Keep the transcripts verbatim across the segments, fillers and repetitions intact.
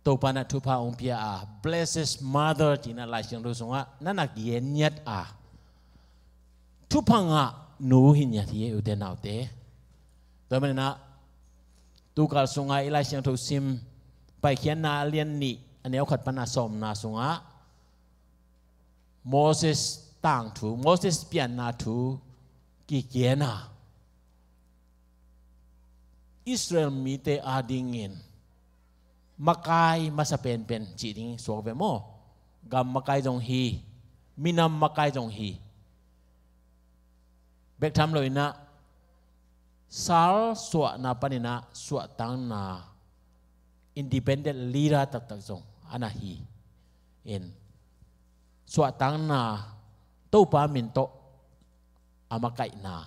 Topa in ah thupha hong pia a, Blessed Mother ci-in ah Lai Siangtho sungah na na gen ngiat a, thupha ngah nu hi ngiat hi, ute naute. Tua manin ah tukal sungah i Lai Siangtho sim, Paikhiatna a lian nih a neu khat pan a sawmna sungah Moses tangthu, Moses pianna thu kigen a, Israel mite adingin makai masa penpen cih ding suak ve maw? Gam makai zong hi, minam makai zong hi. Bek tham lo-in ah sal suahna panin ah suahtakna, independent leader taktak zong a na hi. In, suahtakna, Topa min tawh a makaihna,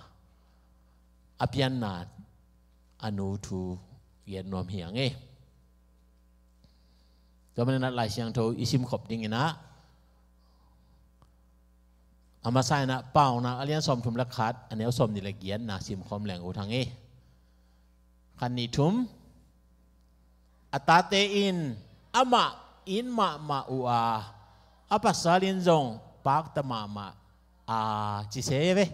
a pianna a nu thu gen nuam hi hang e. Tua manin ah Lai Siangtho i simkhop dingin ah, a masa in ah Paunak a lian sawmthum le khat, a neu sawmnih le giatna simkhawm leng ut hang e. Khat, nih, thum. A tate in amah it mahmah uh a, a pasal in zong pakta mahmah a, ci se ve.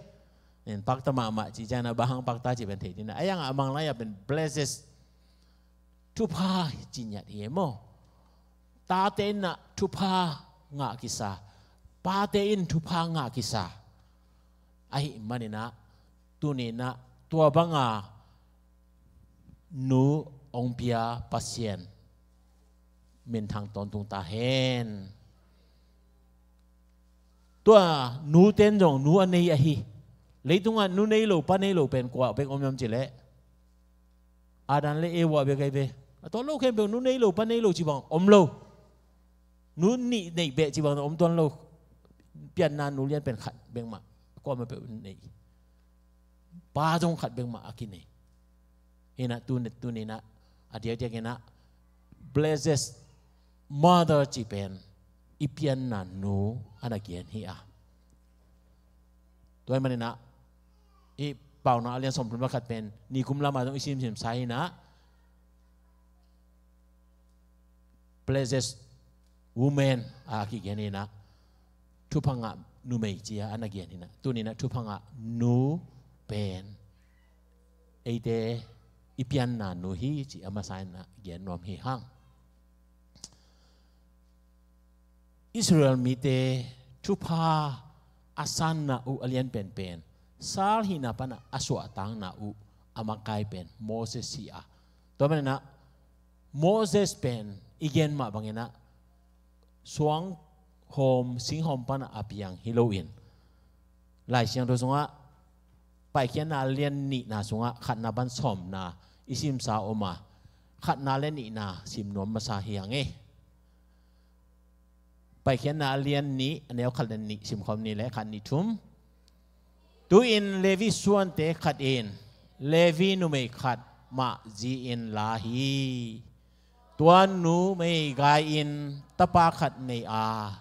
In pakta mahmah ci ciangin ah bang hang pakta ci pen thei ding na. A yang a mang lai a pen blessed, thupha ci ngiat hi e maw? Tate in ah thupha ngah kisa, pate in thupha ngah kisa. Ahih manin ah tuni-in ah tua banga nu hong pia Pasian minthang tawntung ta hen. Tua nute in zong nu a nei ahi. Leitungah nu nei lo, pa nei lo pen kua bek om hiam cih leh, Adam le Eva bek ahi ve. A tawh lo khempeuh nu nei lo, pa nei lo cih bang om lo. Nu nih neih beh cih bang om tuan lo. Pianna nu lian pen khat bek mah, kuamah peuh nei. Pa zong khat bek mah a kinei. Hi-in ah tu, tuni-in ah a diakdiakin ah Blessed Mother cih pen i pianna nu a na gen hi a. Tua ahih manin ah i Paunak a lian sawmthum le khat pen nikum lam ah zong i simsim sa hi-in ah, Blessed Woman a kigen hi-in ah, thupha ngah numei ci-a a na gen hi-in ah, tuni-in ah thupha ngah nu pen eite i pianna nu hi ci-a a masa in ah gen nuam hi hang. Israel mite thupha a sanna uh a lian penpen, sal hihna pan a suahtakna uh a makai pen Moses hi a. Tua manin ah Moses pen i gen mah bangin ah suanghawm, singhawm pan a piang hi loin, Lai Siangtho sungah Paikhiatna a lian nihna sungah khatna pan sawmna i simsa om a, khatna le nihna sim nuam masa hi hang e. Paikhiatna a lian nih, a neu khat le nih simkhawm ni le, khat, nih, thum. Tu-in Levi suante khat in Levi numei khat mah zi-in la hi. Tua numei gai-in tapa khat nei a,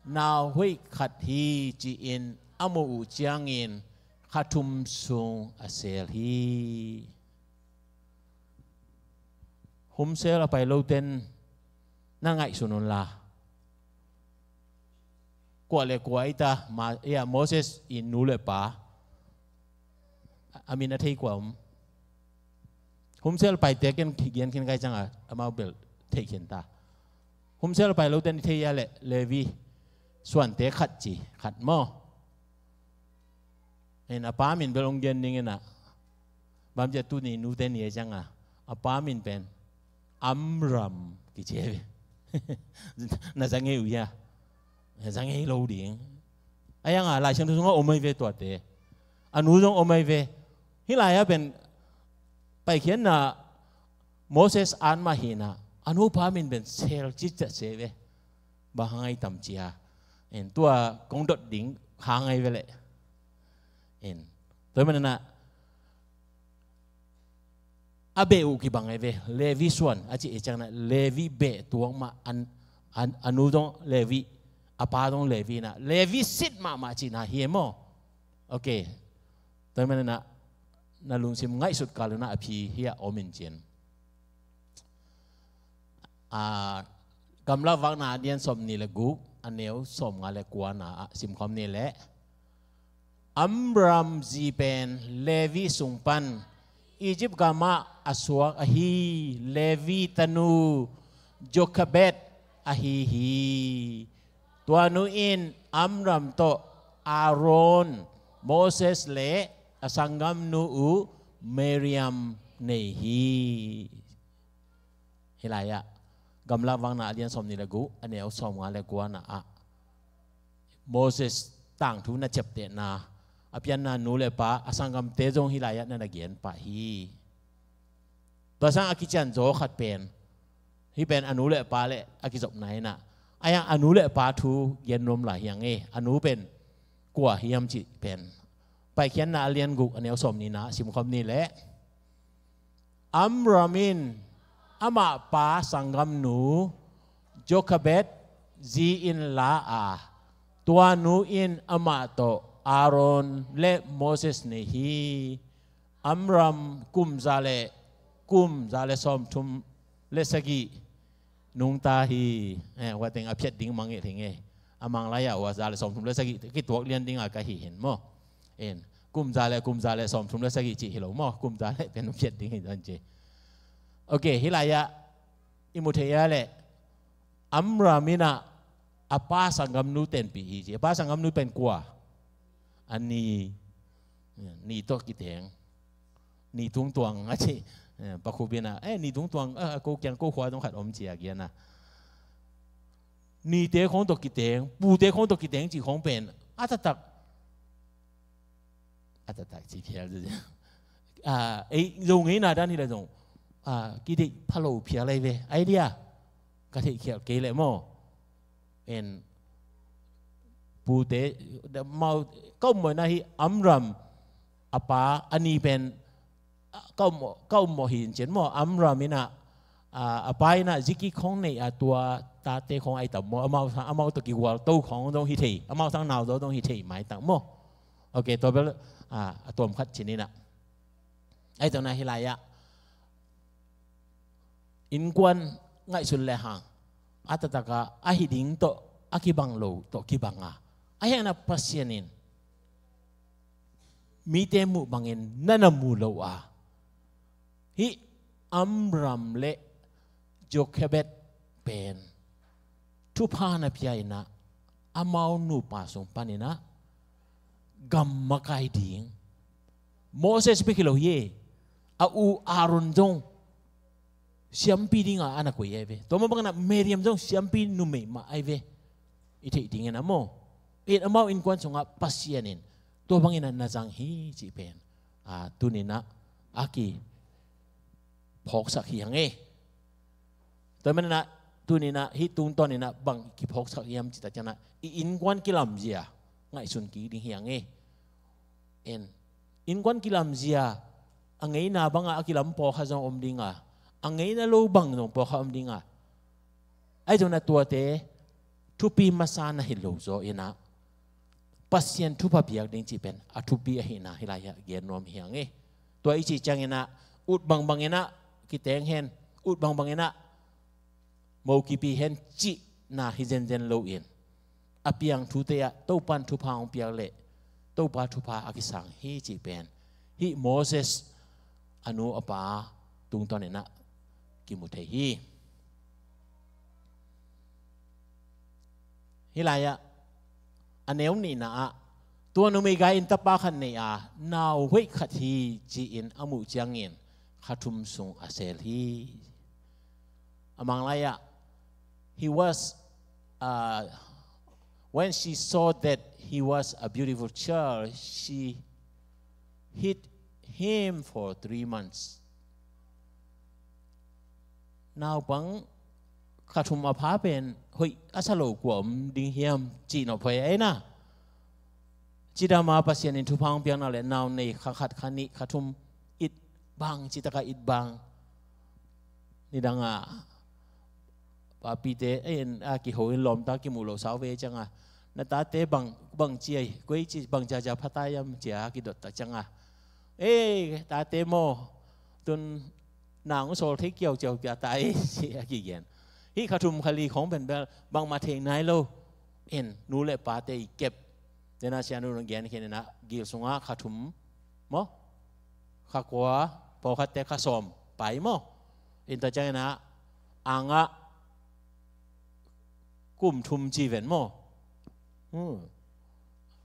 nau hoih khat hi ci-in a muh uh ciangin kha thum sung a sel hi. Home cell a pai lote'n na ngaihsun un la, kua le kua i ta, ma, ia, Moses i nu le pa, a min a thei kua om? Home cell paite ken gen khin kai ciang a, amau bel thei khin ta. Home cell pai lote'n i thei a le, Levi suante khat ci, khat maw. In a pa min bel hong gen ning in a, bang hang hiam cih leh tuni nute ni a ciang a, a pa min pen Amram kici hi ve. Na za ngei uh hia? Na za ngei lo ding. A yang a Lai Siangtho sungah om ahi ve tuate. A nu zong om ahi ve. Hih lai-ah pen Paikhiatna Moses an mah hi-in a, a nupa min pen Sel ci ciat se ve. Bang hang a i tam cia. En, tua kong dot ding hang ahi ve leh. En, tua ahih manin a, a beh uh kibang ahi ve. Levi suan a cih ciangin a, Levi beh tuak mah, an, an, a nu zong Levi, a pa zong Levi in a, Levi sit mahmah cihna hi e maw. Ok. Tua ahih manin a, na lungsim ngaihsut kal un a, a phi hiah om in cin. A, Gamlak Vakna a lian sawm nih le guk, a neu sawm nga le kua na ah simkhawm ni leh, Amram zi pen Levi sung pan Egypt gamah a suak ahi Levi tanu Jochebed ahi hi. Tua nu in Amram tawh Aaron, Moses le a sanggamnu uh Miriam nei hi. Hih lai-ah Gamlak Vakna a lian sawm nih le guk, a neu sawm nga le kua na ah Moses tangthu na ciaptehna, a pianna nu le pa, a sanggamte zong hih lai-ah na na gen pah hi. Tua sang a kician zaw khat pen, hih pen a nu le pa le a kizopna hi na, a hiang a nu le pa thu gen nuam lai hi hang e. A nu pen kua hiam cih pen Paikhiatna a lian guk, a neu sawm nih na simkhawm ni leh, Amram in amah pa sanggamnu Jochebed zi-in la a, tua nu in amah tawh Aaron le Moses nei hi. Amram kum za le, kum za le sawmthum le sagih nungta hi. Eh, ua teng a phiat ding mangngilh hi nge. A mang lai-ah ua za le sawmthum le sagih kituak lian ding a ka hi hin maw. En, kum za le, kum za le sawmthum le sagih cih hi lo maw. Kum za le pen a phiat ding hi dan ci. Ok, hih lai-ah i mu thei a leh, Amram in ah a pa sanggamnu tenpih hi ci. A pa sanggamnu pen kua? A ni, ni tawh kiteng. Ni tungtuang a ci. Eh, Pa Khup in ah, eh, ni tungtuang, eh, ko kiang ko khua zong khat om ci a gen a. Nite khawng tawh kiteng, pute khawng tawh kiteng cih khawng pen a taktak, a taktak ci phial. Ah, ei, Zo ngeina dan hi leh zong, ah, kideih phalo phial lai ve. Ai dia, ka theihkhialh kei leh maw. En, pute, mau, ka ummawhna hi Amram, a pa, a ni pen, ka ummawh, ka ummawh hi in cin maw. Amram in ah, a, a pa in ah zi kik khawng nei a, tua tate khawng ai tam maw. Amau sang, amau tawh kigualto khawng zong hi thei. Amau sang nau zaw zong hi thei maitak maw. Ok, tua bel, a, a tuam khat cin in ah. Ai tawh na hih lai-ah innkuan ngaihsun le hang, a taktak a, a hi ding tawh a kibang lo tawh kibang a, a hiang na Pasian in mite muh bangin na na mu lo a, hih Amram le Jochebed pen thupha na pia in ah, amau nupa sung pan in ah gam makai ding. Moses bek hi lo hi e, a u Aaron zong siampi ding a, a na koih ai ve. Tua mah bangin ah Miriam zong siampi numei mah ai ve. I theih ding in ah maw. In amau innkuan sungah Pasian in tua bangin ah na zang hi cih pen, a, tuni in ah a kiphawksak hi hang e. Tua manin ah tuni in ah hih tungtawn in ah bang kiphawksak hiam cih tak ciangin ah, i innkuan kilamzia ngaihsun kik ding hi hang e. En, innkuan kilamzia, a ngeina bang a, a kilam pawlkhat zong om ding a, a ngeina lo bang zong pawlkhat om ding a. Ai zong na tuate thupi masa na hi lo zaw in ah, Pasian thupha piak ding cih pen a thupi ahihna hih lai-ah gen nuam hi hang e. Tua i cih ciangin ah, ut bangbang in ah kiteng hen, ut bangbang in ah mo kipi hen cihna hi zenzen lo in, a piang thute ah Topan thupha hong piak leh Topa thupha a kisang hi cih pen hih Moses a nu a pa tungtawn in ah kimu thei hi. Hih lai-ah a neu nihna ah, tua numei gai in tapa khat nei a, nau hoih khat hi ci-in a muh ciangin kha thum sung a sel hi. A mang lai-ah, he was, uh, when she saw that he was a beautiful child, she hid him for three months. Naupang kha thum a pha pen hoih a sa lo kua om ding hiam cih nawh phoih ei na. Cidam a Pasian in thupha hong piakna le nau nei kha khat kha nih kha thum it bang, citaka it bang. Nidang a papite, eh, a kiho in lawmta kimuh lo sau ve ciang a, na tate bang, bang ci ai, koi ci bang ciacia pha ta hiam ci a kidot ta ciang a, eh, tate maw, tun nang sawl thei kiauciau pia ta ei ci a kigen. Hih kha thum kha li khong pen bel bangmah thei nai lo. In nu le pate i kep. Tena sianu nong gen khin inah gil sungah kha thum maw? Kha kua, pawlkhatte kha sawm pai maw? In tua ciang inah angah kum thum ci ven maw? Hmm.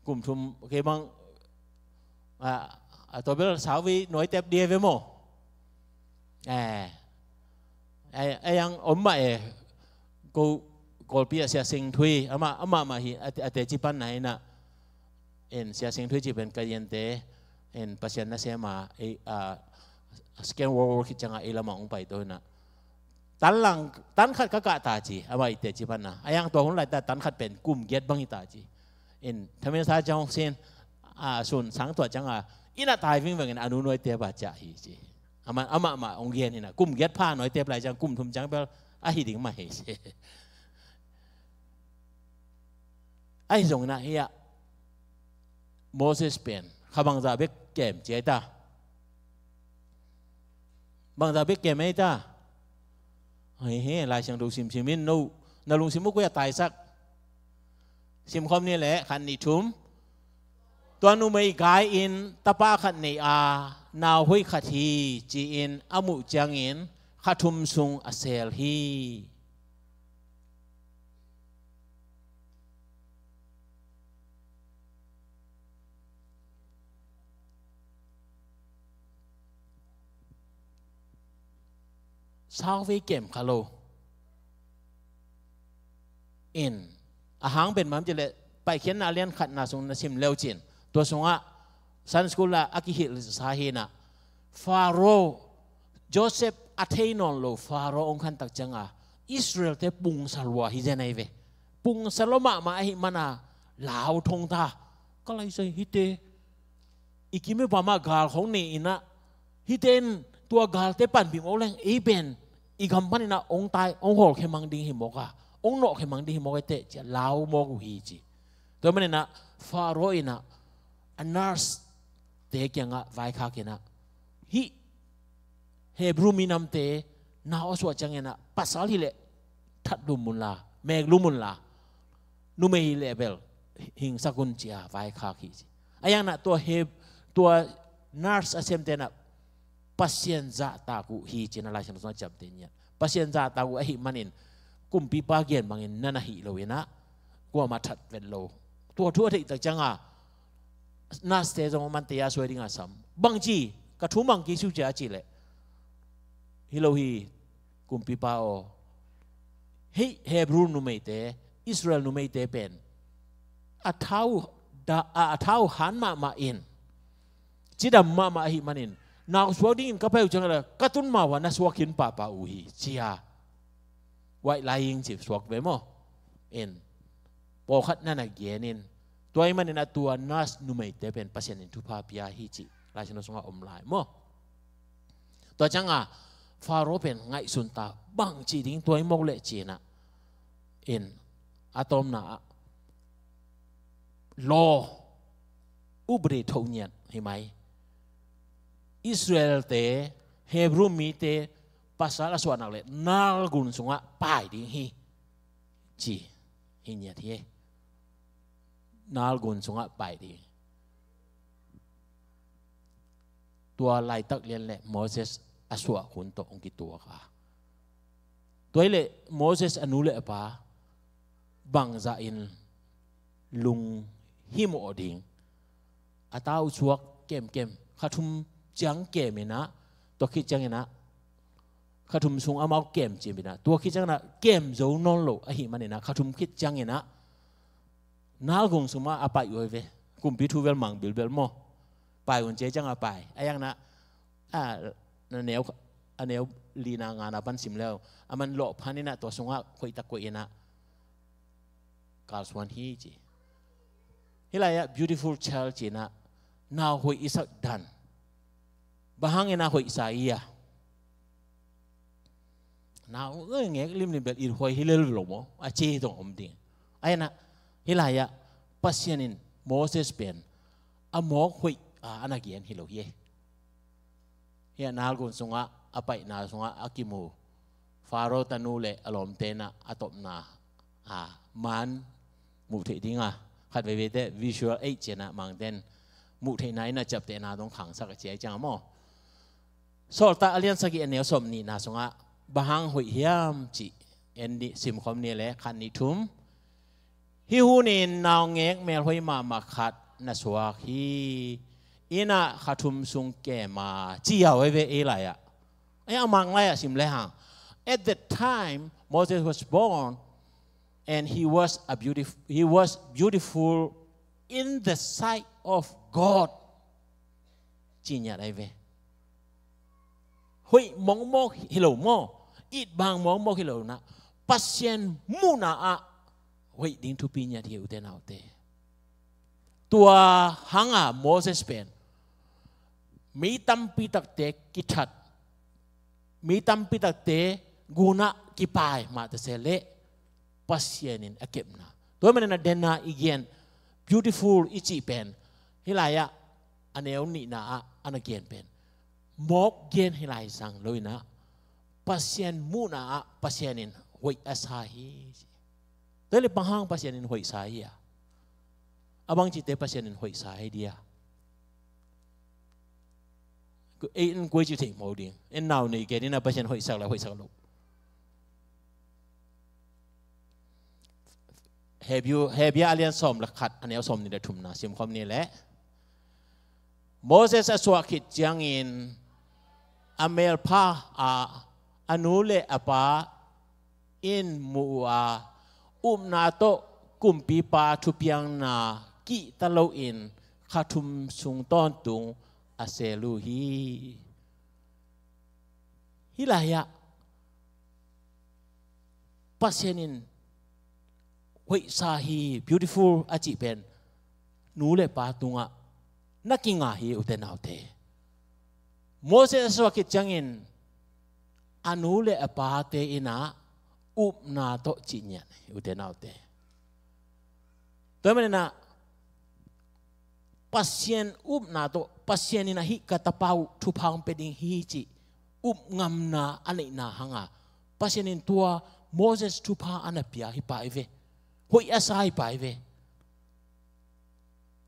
Kum thum kei bang a, a tua bel sauvei nuaitep dia ve maw? Eh, eh, eh, ang om mah eh, ko Kawlpi ah Sia Sing Thui, amah, amah mah hi, a, a teci pan na hi na. En Sia Sing Thui ci pen ka yente, en Pasian nasem a, eh, a, Second World War khit ciangah ei lamah hong pai to hi na. Tan lang, tan khat ka kah ta ci, amah i teci pan na. A yang tua hun lai ta tan khat pen kum giat bang hi ta ci. In thamin sa ciang hong sin, a, sun sang tua ciang a, ina tai vingveng in a nu nuaitep a ciah hi ci. Amah, amah mah hong gen hi na. Kum giat pha nuaitep lai ciang kum thum ciang bel a hi ding mah hi ci. Ahi zong inah hiah Moses pen kha bangzah bek kem ci ai ta. Bangzah bek kem ai ta. Hei, hei, Lai Siangtho simsim in no, na lungsim uh koi a taisak. Simkhawm ni leh khat nih thum. Tua numei gai in tapa khat nei a, nau hoih khat hi ci-in a muh ciangin kha thum sung a sel hi. Sauvei kem kha lo. In a hang pen mam ci leh Paikhiatna lian khatna sung na sim leu cin, tua sungah Sunday school ah a kihilh sa hi na. Pharaoh, Joseph a thei nawn lo Pharaoh hong khantak cianga Israel-te pungsa lua hi zen ahi ve. Pungsa lua mahmah ahi mana lau thong ta. Ka laisai hite i kim i pam ah gal khong nei inah, hite in tua galte panpih mawk leng ei pen i gam pan inah hong tai, hong hawlkhia mang ding hi mawk a, hong nawhkhia mang ding hi mawk a teh ci-a lau mawk uh hi ci. Tua man inah Pharaoh inah a nurse-te kiangah vaikhak inah, hih Hebrew minamte nau a suah ciang inah pasal hi leh that lum un la, mek lum un la, numei hi leh bel hingsak un ci-a vaikhak hi ci. A yang nah tua Heb-, tua nurse a semte nah Pasian zahtak uh hi ci-in a Lai Siangtho sungah ciamteh ngiat. Pasian zahtak uh ahih manin kumpipa gen bangin na na hih lo inah kuamah that vet lo. Tua thu a theih tak cianga nurse-te zong a mante a suai dinga sam. Bangci ka thu mang kei siu cia a cih leh, hi lo hi kumpipa aw, hih Hebrew numeite, Israel numeite pen a thau da, a, a thau han mahmah in, cidam mahmah ahih manin nau suak dingin ka pai uh ciang le ka tun ma uh a na suak khin pahpah uh hi cia. Waih lai ing ci suak ve maw? In pawlkhat na na gen in, tua ahih manin a tua nurse numeite pen Pasian in thupha pia hi ci Lai Siangtho sungah om lai maw? Tua cianga Pharaoh pen ngaihsun ta, bangci ding tua hi mawk leh ci-inah. In a tawmna ah law, upadi thoh ngiat hi mai. Israel-te, Hebrew mite pasal a suahnak leh Nile gun sungah pai ding hi ci hi ngiat hi. Nile gun sungah pai ding. Tua laitak lian leh Moses a suah hun tawh hong kituak a. Tua hi leh Moses a nu le a pa bangzah in lunghimawh ding. A ta uh suak kemkem, kha thum ciang kem inah, tua khit ciang inah kha thum sung amau kem cim inah, tua khit ciang inah kem zo nawn lo ahih man inah kha thum khit ciang inah Nile gun sung mah a pai uh hi ve. Kumpi thu vel mang bilbel maw? Pai un ci-a ciangah pai. A yang nah, a, na neu, a neu lina ngana pan sim leu, a man lawh phan inah tua sungah khoih tak koih inah kalsuan hi ci. Hih lai-ah beautiful child ci inah, nau hoih i sak dan. Bang hang inah hoih sa i a, nau, eh, ngek limlim bel i hoih hi lel lo maw, a ci hi tong om ding. A inah hih lai-ah Pasian in Moses pen a mawk hoih a, a na gen hi lo hi. Hih a Nile gun sungah a paihna sungah a kimu Faro tanu le a lawmte in ah a topna a man muh theih ding a, khat veiveite visual aid ci-in ah Mangten muh theihna in ah ciaptehna dong khangsak a ci a hi ciang a maw. Sawltak a lian sagih a neu sawm nihna sungah bang hang hoih hiam cih en dih, simkhawm ni le khat nih thum. Hih hunin naungek melhoih mahmah khat na suak hi. Inn ah kha thum sung kem a ci a, ei ve ei lai-ah. Ei a Mang lai-ah sim le hang. At that time Moses was born and he was a beautif-, he was beautiful in the sight of God. Ci ngiat ei ve. Hoih mawkmawk hi lo maw, itbang mawkmawk hi lo in ah, Pasian muhna ah hoih ding thupi ngiat hi, ute naute. Tua hang a Moses pen mi tampi takte kithat, mi tampi takte gun ah kipai mah ta se leh Pasian in a kepna. Tua manin a den a i gen beautiful i cih pen hih lai-ah a neu nihna ah a na gen pen mawk gen hi lai zang lo in ah, Pasian muhna ah Pasian in hoih a sa hi. Tua leh bang hang Pasian in hoih sa hi a, a bangcite Pasian in hoih sa hi dia. Ei in koi ci thei maw ding, en nau nei gen in ah Pasian hoihsak le hoihsak lo. Hebru, Hebru a lian sawm le khat a neu sawm nih le thumna simkhawm ni le. Moses a suah khit ciangin a melpha a, a nu le a pa in mu uh a, upna tawh kumpipa thupiakna kihta loin kha thum sung tawntung a sel uh hi. Hih lai-ah Pasian in hoihsa hi, beautiful a cih pen nu le pa tungah na kinga hi, ute naute. Moses a suak khit ciangin a nu le a pate in ah upna tawh cih ngiat hi, ute naute. Tua manin ah Pasian upna tawh, Pasian in ah hih ka tapa uh thupha hong pia ding hi cih up ngamna a neihna hang a, Pasian in tua Moses thupha a na pia hi pah hi ve. Hoih a sa hi pah hi ve.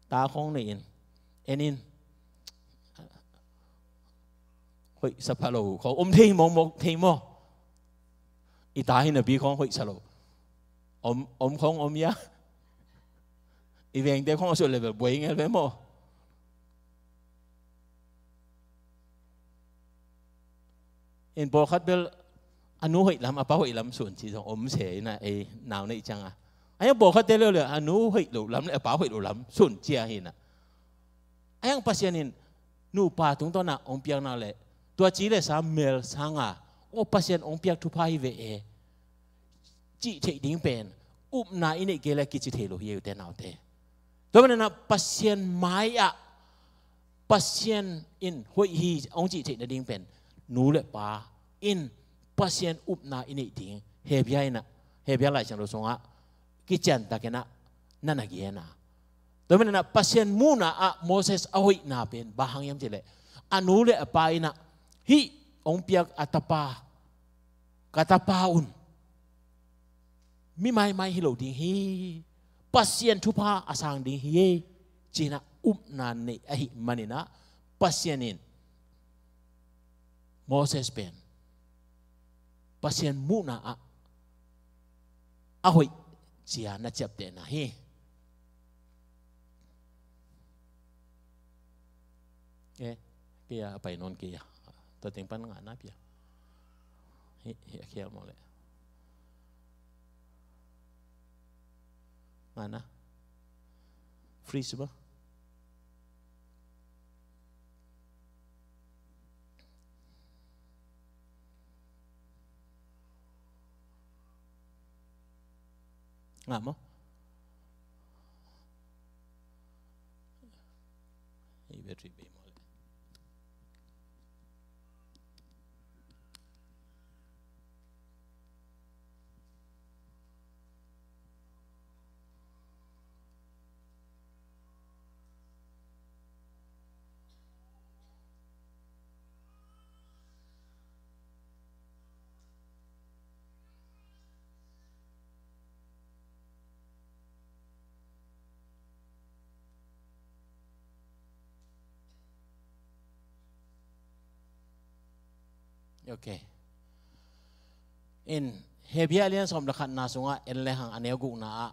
Ta khawng nei in, en in, hoihsa pha lo khawng om thei maw, mawk thei maw. I ta hi napi khawng hoihsa lo om, om khawng om ia. I vengte khawng a suah level buai ngel ve maw. In pawlkhat bel a nu hoih lam, a pa hoih lam sun ci zong om se in ah, ei nau neih ciang a. A hiang pawlkhatte leu le a nu hoih loh lam le a pa hoih loh lam sun cia hi in ah. A hiang Pasian in nupa tungtawn ah hong piakna le tua ci le sa mel sang a, aw Pasian hong piak thupha hi ve e cih theih ding pen upna i neih kei le kici thei lo hi, ute naute. Tua manin ah Pasian mai-ah Pasian in hoih hi hong cih theih nading pen nu le pa in Pasian upna i neih ding Hebru in ah, Hebru Lai Siangtho sungah kiciantakin ah na na gen a. Tua manin ah Pasian muhna ah Moses a hoihna pen bang hang hiam cih leh a nu le a pa in ah hih hong piak a tapa, ka tapa un mi maimai hi lo ding hi, Pasian thupha a sang ding hi, ci-in ah upna neih ahih manin ah Pasian in Moses pen Pasian muhna ah a hoih ci-a na ciaptehna hi. Eh, kei a pai nawn kei a. Tua teng pan ngahna pia. Hi, hi a khial mawh leh. Ngahna. Free suba. Ngah maw? Ei battery bei maw le. Ok. In Hebrew a lian sawm le khatna sungah en le hang a neu gukna ah,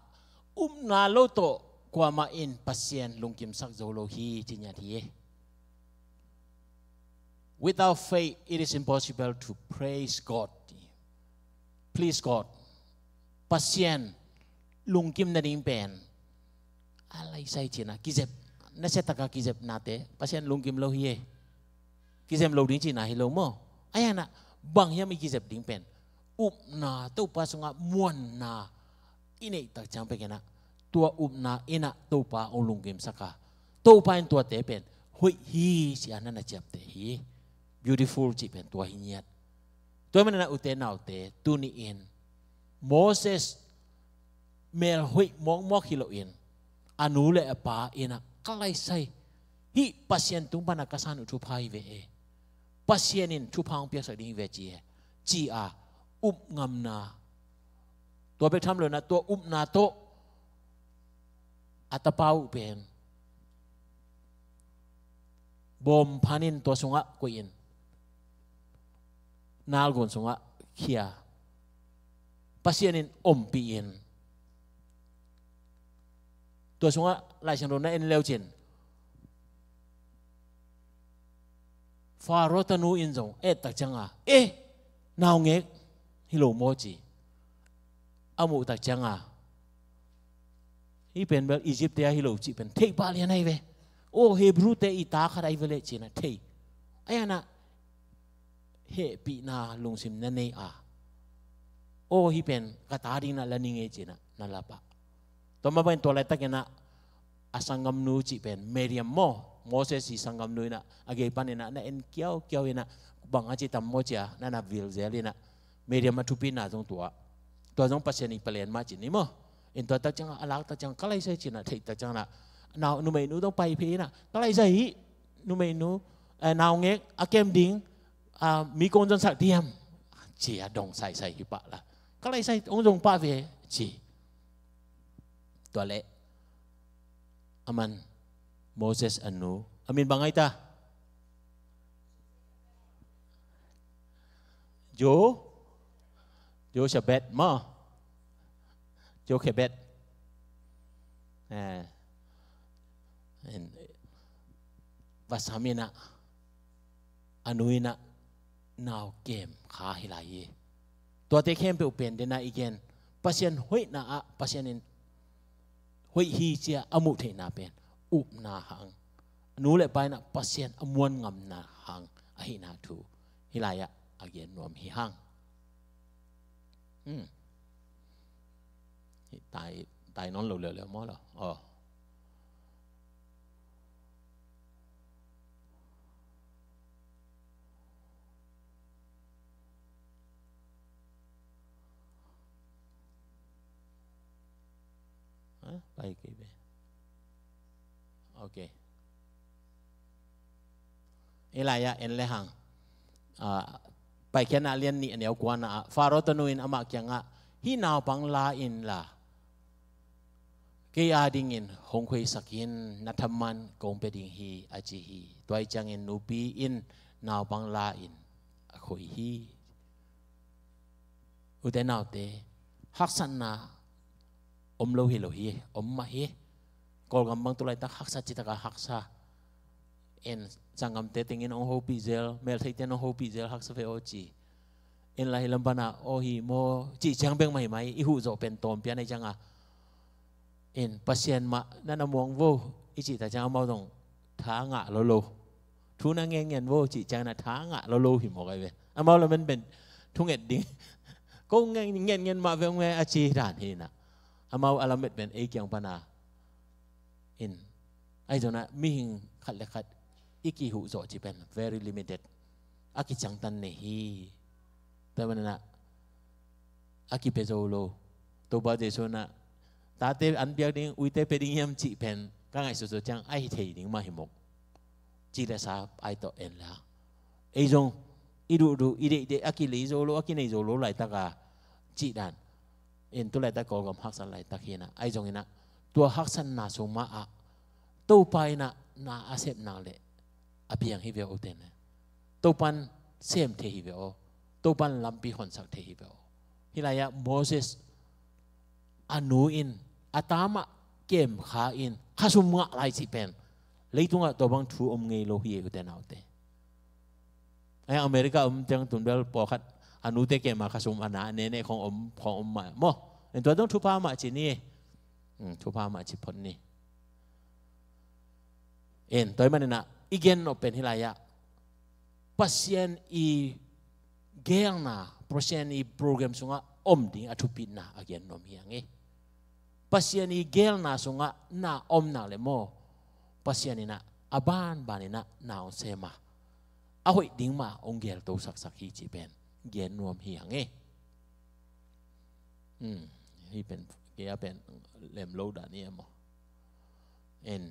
upna lo tawh kuamah in Pasian lungkimsak zo lo hi, ci ngiat hi. Without faith, it is impossible to praise God. Please God. Pasian lungkim nading pen a laisai cihna, kizep, nasia taka kizepnate Pasian lungkim lo hi e. Kizem lo ding cihna hi lo maw? Ahi hanah bang hiam i kizep ding pen? Upna, Topa sungah muanna i neih tak ciang pek inah, tua upna inah Topa hong lungkimsak a, Topa in tuate pen hoih hi ci-a na na ciamteh hi. Beautiful cih pen tua hi ngiat. Tua manin ah, ute naute, tuni-in Moses mel hoih mawkmawk hi loin, a nu le a pa inah, ka laisai, hih Pasian tung panah ka san uh thupha hi ve e, Pasian in thupha hong piaksak ding hi ve ci e, ci-a upngamna, tua bek tham lo inah tua upna tawh a tapa uh pen bawm phanin tua sungah koih in, nalgun sungah khia, Pasian in ompih in, tua sungah Laisiangtho na en leu cin, Faro tanu in zong et tak cianga, eh, naungek hi lo maw ci. A muh tak cianga, hih pen bel Egypt te a hi lo cih pen theih pah lian ahi ve. Aw, Hebrew te i ta khat ahi ve leh ci-inah thei. Ahi hanah hehpihna lungsim na nei a, aw, hih pen ka ta ding inah la ning e ci-inah na lap a. Tua mah bangin tua laitakinah a sanggamnu cih pen Miriam maw, Moses i sanggamnu inah a gei paninah na en kiaukiau inah, bang a ci tam maw ci-a na na vilzel inah, Miriam a thupina zong tua, tua zong Pasian i palen mah ci ni maw. In tua tak ciangah, a lak tak ciangah, ka laisai ci-inah theih tak ciangah, nau, numeinu zong pai phei inah, ka laisai hi, numeinu, eh, naungek a kem ding, ah, mi kong zonsak diam, ci-a dong saisai hi pah la. Ka laisai, hong zong pah ve ci. Tua leh aman Moses a nu, a min bang ai ta? Jo, Jochebed maw? Jochebed. Eh, in, va sam inah, a nu inah nau kem kha hi lai hi. Tuate khempeuh pen dena i gen, Pasian hoihna ah Pasian in hoih hi ci-a a muh theihna pen upna hang, nu le pa inah Pasian a muan ngamna hang ahihna thu hih lai-ah a gen nuam hi hang. Hmm. Hih tai, tai nawn lo leuleu maw lo? Aw. Ha? Pai kei ve. Ok. Hih lai-ah en le hang. Ah, Paikhiatna a lian nih a neu kuana ah, Faro tanu in amah kiangah, hih naupang la inla, kei adingin hong khoisak in, na thaman kong pia ding hi, a ci hi. Tua hi ciangin nupi in naupang la in a khoi hi. Ute naute, haksatna om lo hi lo hi, om mah hi. Kawlgam bang tu laitak haksa citaka haksa. En, sanggamte tengin hong hopih zel, meltheite in hong hopih zel, haksa ve aw ci. En, lai hi lam pana aw hi maw cih ciang bek mah hi mai, i huh zawh pen tawm pian ahi cianga. In, Pasian mah na na muang vo i cih tak ciang amau zong tha ngah lo lo. Thu na ngen ngen vo cih ciang na tha ngah lo lo hi mawk ahi ve. Amau lamen pen thunget ding. Ko ngen ngen ngen mah ve ong ve a ci dan hi na. Amau a lamet pen ei kiang pana. In, ahi zongna mihing khat le khat i kihuh zawh ci pen very limited. A kiciangtan nei hi. Tua manana a kipia zo lo. Topa Jesu na, tate an piak ding, uite pia ding hiam cih pen ka ngaihsut zawh ciang a hi thei ding mah hi mawk. Ci le sa ai tawh en la. Ei zong i duhduh, i deihdeih, a kilei zo lo, a kinei zo lo laitaka cih dan. In tu laitak Kawlgam haksat laitak hi na. Ahi zongin ah tua haksatna sung mah ah Topa in ah na a sepna le a piang hi ve aw tene. Topan sem thei hi ve aw. Topan lampi honsak thei hi ve aw. Hih lai-ah Moses a nu in a ta mah kemkha in khasum ngah lai cih pen leitungah tua bang thu om ngei lo hi e, ute naute. Ai, America om teng tun bel pawlkhat a nute kema khasum a na nene khong om, khong om mah maw. En tua dong thupha mah ci ni. Hmm, thupha mah ci phot ni. En, tua ahih maninah i gen nop pen hih lai-ah Pasian i geelna, Pasian i program sungah om ding a thupitna a gen nuam hi hang e. Pasian i geelna sungah na om nak le maw, Pasian inah a banban inah na hong sem a, a hoih ding mah hong gelto saksak hi cih pen gen nuam hi hang e. Hmm, hih pen, kei a pen lem lo dan hi e maw. En.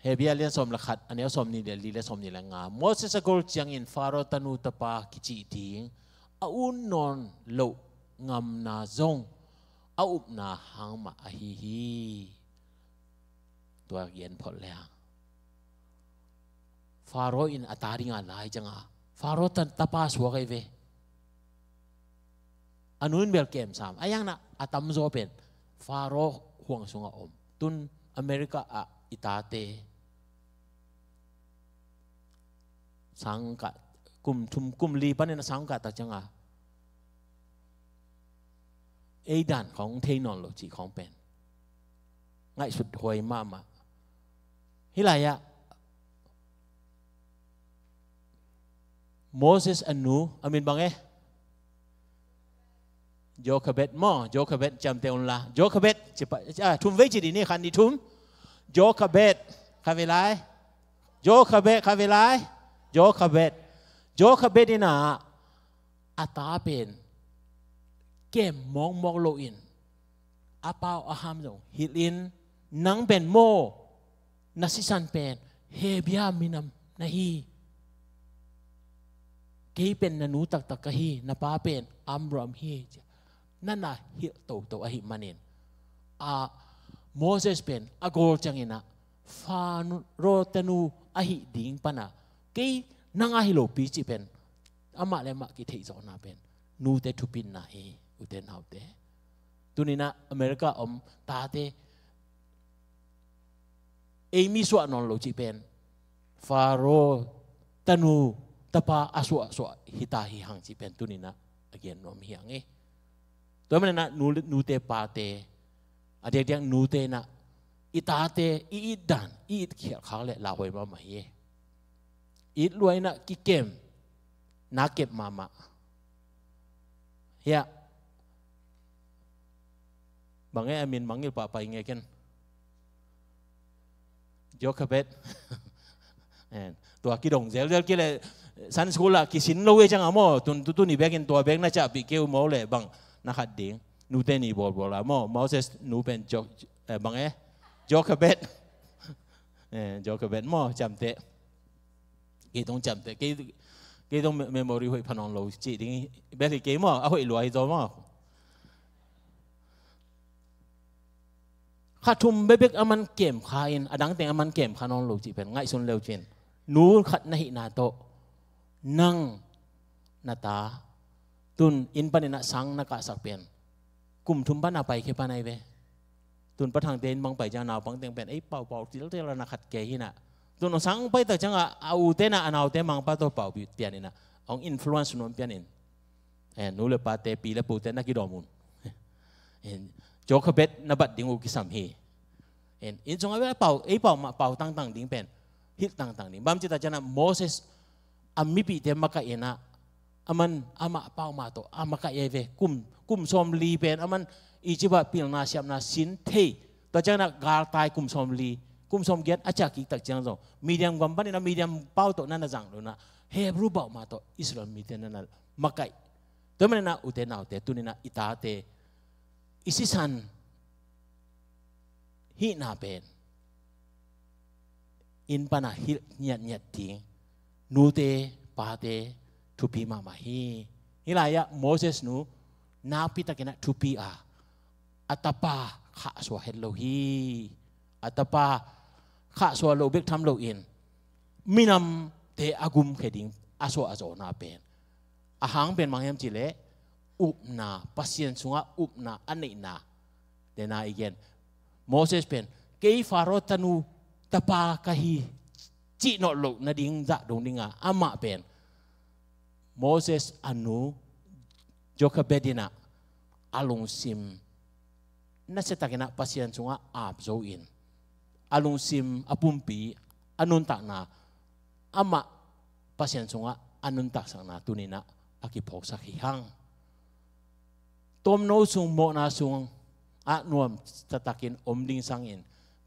Hebru a lian sawm le khat, a neu sawm nih le li le sawm nih le nga. Moses a gol ciangin Faro tanu tapa kicih ding a ut nawn loh ngamna zong a upna hang mah ahi hi. Tua gen phot le hang, Faro in a ta dinga lai cianga Faro ta, tapa suak ahi ve. A nu in bel kem sam a, iang na a tamzaw pen Faro huang sunga om. Tun America ah i tate sangkah, kum thum kum li panin a sangkah tak cianga ei dan khong thei nawn lo cih khong pen ngaihsut huai mahmah. Hih lai-ah Moses a nu a min bang e? Jochebed maw, Jochebed ciamteh unla. Jochebed, ci pa, ah, thum vei ci dih ni, khat nih thum. Jochebed, khat vei lai. Jochebed, khat vei lai. Jochebed. Jochebed inah a ta pen kem mawkmawk loin a pau a ham zong hilhin, nang pen maw, na sisan pen Hebru minam na hi. Kei pen na nu taktak ka hi, na pa pen Amram hi. Na na hilh toto ahih manin a Moses pen a gol cianginah Faro tanu ahih ding pana kei nang ahi lopi cih pen amah le amah kitheih zawhna pen nute thupitna hi, ute naute. Tuninah America om tate ei mi suah nawn lo cih pen Faro tanu tapa a suahsuah hita hi hang cih pen tuninah a gen nuam hi hang e. Tua maninah nu, nute pate a diakdiak nute inah i tate i it dan i it khialh khak le lauhuai mahmah hi e. It luai inah kikem na kep mahmah. Hiah bang e a min mangngilh pahpah i ngei ken. Jochebed. Tua kidong zelzel kei le Sunday school ah kisin lo e cianga maw, tun tutu ni bekin tua bek na cahpih kei uh maw le bang na khat ding. Nute ni bawlbawl a maw, Moses nu pen bang e? Jochebed. Jochebed maw, ciamteh. Kei tong ciamteh, kei, kei tong me-, memory hoih pha nawn lo cih ding bel hi kei maw, a hoih lua hi zaw maw. Kha thum bekbek a man kem kha in, a dangteng a man kem kha nawn lo cih pen ngaihsun leu cin. Nu khat na hihna tawh nang na ta tun inn panin a sang na kahsak pen kum thum pan a pai khia pan ahi ve. Tun pathangte in mang pai ciang naupang teng pen ei paupau tiltel a na khat kei hinah. Tun hong sang pai tak ciangah a ute na a naute mangpa tawh pau pian inah hong influence nuam pian in. Eh, nu le pate, pi le pute na kidawm un. Eh, Jochebed na bat ding uh kisam hi. Eh, inn sungah bel pau, ei pau mah pau tangtang ding pen hilh tangtang ding. Bang ci ta ciangah Moses a mipihte makaih inah a man amah pau mah tawh a makaih ahi ve. Kum, kum sawmli pen a man Egypt ah pilna siamna sin thei. Tua ciangah galtai kum sawmli, kum sawmgiat a ciah kik tak ciang zong Midian gam panin a Midian pau tawh na na zang lo inah Hebrew bauh mah tawh Israel mite na na makaih. Tua maninah ute naute tuninah i tate i sisan hihna pen inn pana hilh ngiatngiat ding nute pate thupi mahmah hi. Hih lai-ah Moses nu nakpi takinah thupi a, a tapa khahsuah het lo hi. A tapa khahsuah lo bek tham loin minamte a gumkhia ding a suah a zawhna pen A hang pen bang hiam cih leh upna, Pasian sungah upna a neihna. Dena i gen, Moses pen, kei Faro tanu tapa ka hi, cih nawh loh nading zah dong dinga, amah pen Moses a nu Jochebed in ah a lungsim nasiatakin ah Pasian sungah ap zo in, a lungsim, a pumpi, a nuntakna, amah Pasian sungah a nuntaksakna tuni in ah a kiphawksak hi hang. Tomno sung, mawhna sungah nuamsa takin om ding sangin,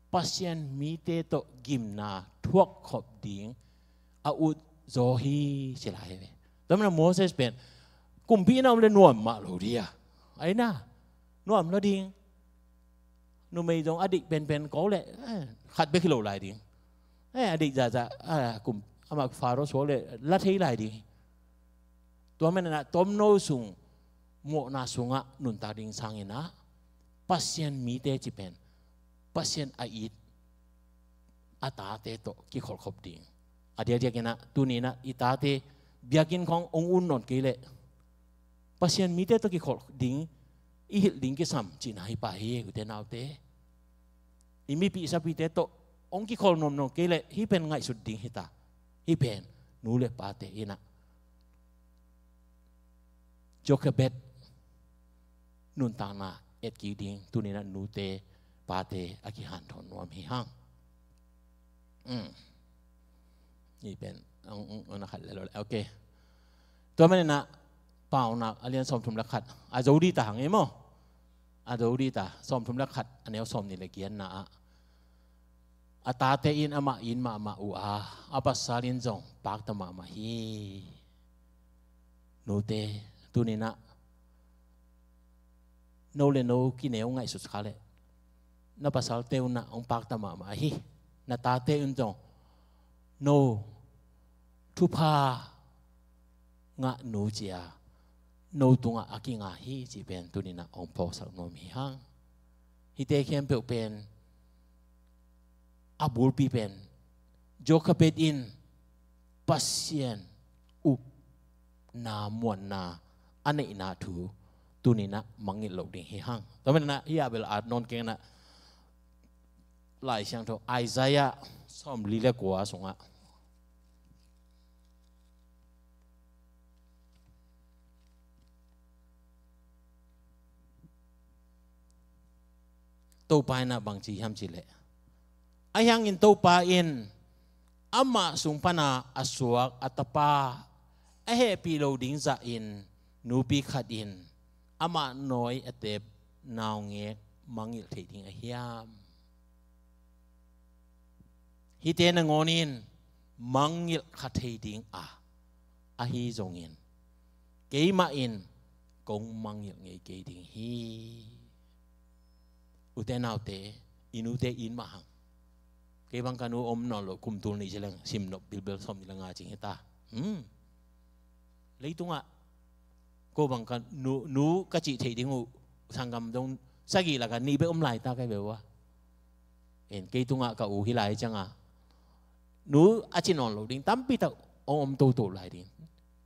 Pasian mite tawh gimna thuakkhop ding a ut zaw hi, ci lai hi ve. Tua manin ah Moses pen kumpi in ah om leh nuam mah lo ding a, ai na, nuam lo ding. Numei zong a dik penpen kawk leh, eh, khat bek hi lo lai ding. Eh, a dik zahzah, ah, kum, amah Faro suak leh la thei lai ding. Tua manin ah tomno sung, mawhna sungah nuntak ding sangin ah, Pasian mite ci pen, Pasian a it a tate tawh kikholhkhop ding. A diakdiakin ah tuni in ah i tate biakinn khawng hong ut nawn kei leh Pasian mite tawh kikholh ding, i hilh ding kisam cihna hi pah hi, ute naute. I mipih sapite tawh hong kikholh nuam nawn kei leh hih pen ngaihsut ding hi ta. Hih pen nu le pate in ah Jochebed nuntakna etkik ding tuni in ah nute pate a kihanthawn nuam hi hang. Mm. Hih pen, ang, ang, ang na khat le lo le. Okay. Tua manin ah Paunak a lian sawmthum le khat. A zo dih ta hang e maw. A zo dih ta, sawmthum le khat, a neu sawmnih le giatna ah, a tate in amah it mahmah uh a, a pasal in zong pakta mahmah hi. Nute, tuni in ah no le no kineu ngaihsut kha leh, na pasalte un ah hong pakta mahmah hi. Na tate un zong no thupha ngah nu ci-a no tungah a kinga hi, cih pen tuni in ah hong phawksak nuam hi hang. Hihte khempeuh pen a bulpi pen Jochebed in Pasian upna, muanna a neihna thu tuni in ah mangngilh loh ding hi hang. Tua manin ah hih a bel at nawn keng in ah, Lai Siangtho Isaiah sawmli le kua sungah Topa in ah bangci hiam cih leh, ahi hangin Topa in amah sung pana a suak a tapa a hehpih loh ding zahin nupi khat in amah nawi a tep naungek mangngilh thei ding a hiam? Hihte nangawn in mangngilh kha thei ding a, ahi zongin keimah in kong mangngilh ngei kei ding hi. Ute naute, i nute it mah hang. Kei bang ka nu om nawn lo, kum tul nih ci leng sim nop bilbel, sawmnih le nga cing hi ta. Hmm. Leitungah ko bang ka nu, nu ka cih theih ding uh sanggam dong sagih lakah nih bek om lai ta, kai beuh a. En, kei tungah ka u hi lai ciangah nu a ci nawn lo ding tampi tak hong om toto lai ding.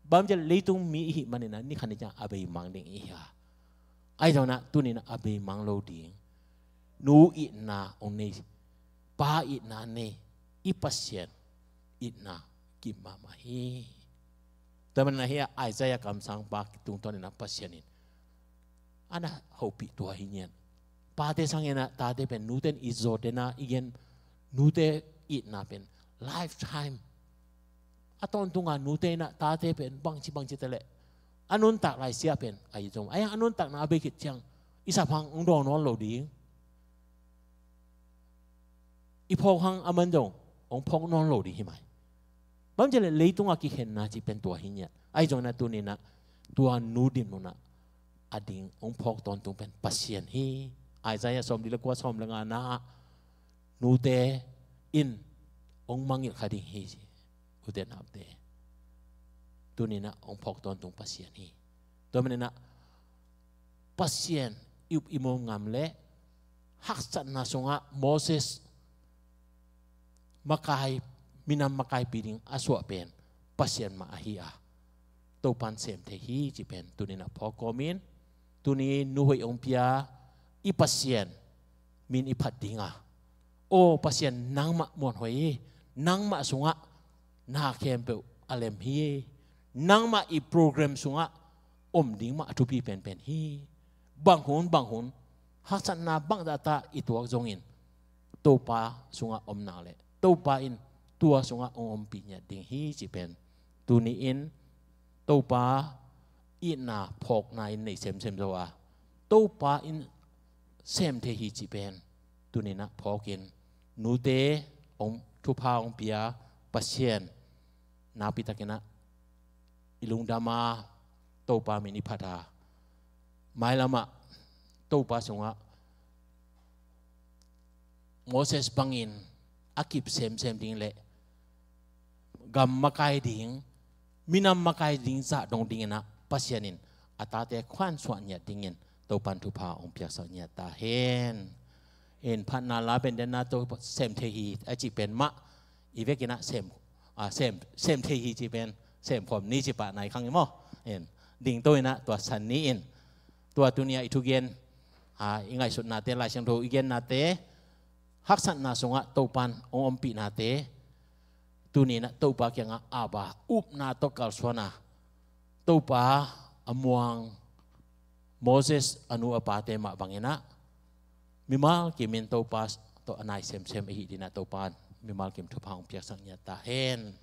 Bang hang hiam cih leh leitung mi i hih manin ah ni khat ni ciang a beimang ding i hi a. Ahi zongin ah tuni in ah a beimang lo ding. Nu itna hong nei, pa itna nei, i Pasian itna kim mahmah hi. Tua manin ah hih Isaiah kamsangpa tungtawn in ah Pasian in a na hopih tua hi ngiat. Pate sangin ah tate pen nute in it zaw, tua in ah i gen nute itna pen lifetime. A tawntunga nute in ah tate pen bangci bangci ta leh a nuntak lai siah pen a it zaw. Ahi hang a nuntakna a bei khit ciang i saphang hong dawn nawn lo ding. I phawk hang aman zong hong phawk nawn lo ding hi mai. Bang hang hiam cih leh leitung a kikhenna cih pen tua hi ngiat. Ahi zongin ah tuni in ah tua nu dinmun ah a ding hong phawk tawntung pen Pasian hi. Isaiah sawmli le kua, sawm le nga na ah nute in hong mangngilh kha ding hi ci. Ute naute, tuni in ah hong phawk tawntung Pasian hi. Tua manin ah Pasian i up i mu ngam leh haksatna sungah Moses makai, minam makaipi ding a suah pen Pasian mah ahi a. Topan sem thei hi cih pen tuni-in ah phawk kawmin, tuni nuhoih hong pia i Pasian min i phat ding a, aw Pasian, nangmah muanhuai hi, nangmah sungah na khempeuh a lem hi, nangmah i program sungah om ding mah a thupi penpen hi. Bang hun bang hun haksatna bangzahta i tuak zongin Topa sungah om nak leh Topa in tua sungah hong ompih ngiat ding hi cih pen tuni-in Topa itna phawkna in nei semsem zo a, Topa in sem thei hi cih pen tuni-in ah phawkin, nute hong thupha hong pia Pasian nakpitakin ah i lungdam a, Topa min i phat a, mailamah Topa sungah Moses bangin a kip semsem ding leh gam makai ding, minam makai ding zah dong dingin ah Pasian in a tate khuansuah ngiat dingin Topan thupha hong piaksak ngiat ta hen. In phatna la pen den na Topa sem thei hi a cih pen mah i vekin ah sem, a, sem, sem thei hi cih pen sem khawm ni cih pah nai khang i maw. In dingto in ah tua san ni in tua tuni-a i thugen, a, i ngaihsutnate, Lai Siangtho i gennate, haksatna sungah Topan hong ompihnate, tuni-in ah Topa kiangah Abba, upna tawh kalsuan a, Topa a muang Moses a nu a pate mah bangin ah mimal kimin Topa tawh a nai semsem ahih dingin ah Topa mimal kim thupha hong piaksak ngiat ta hen.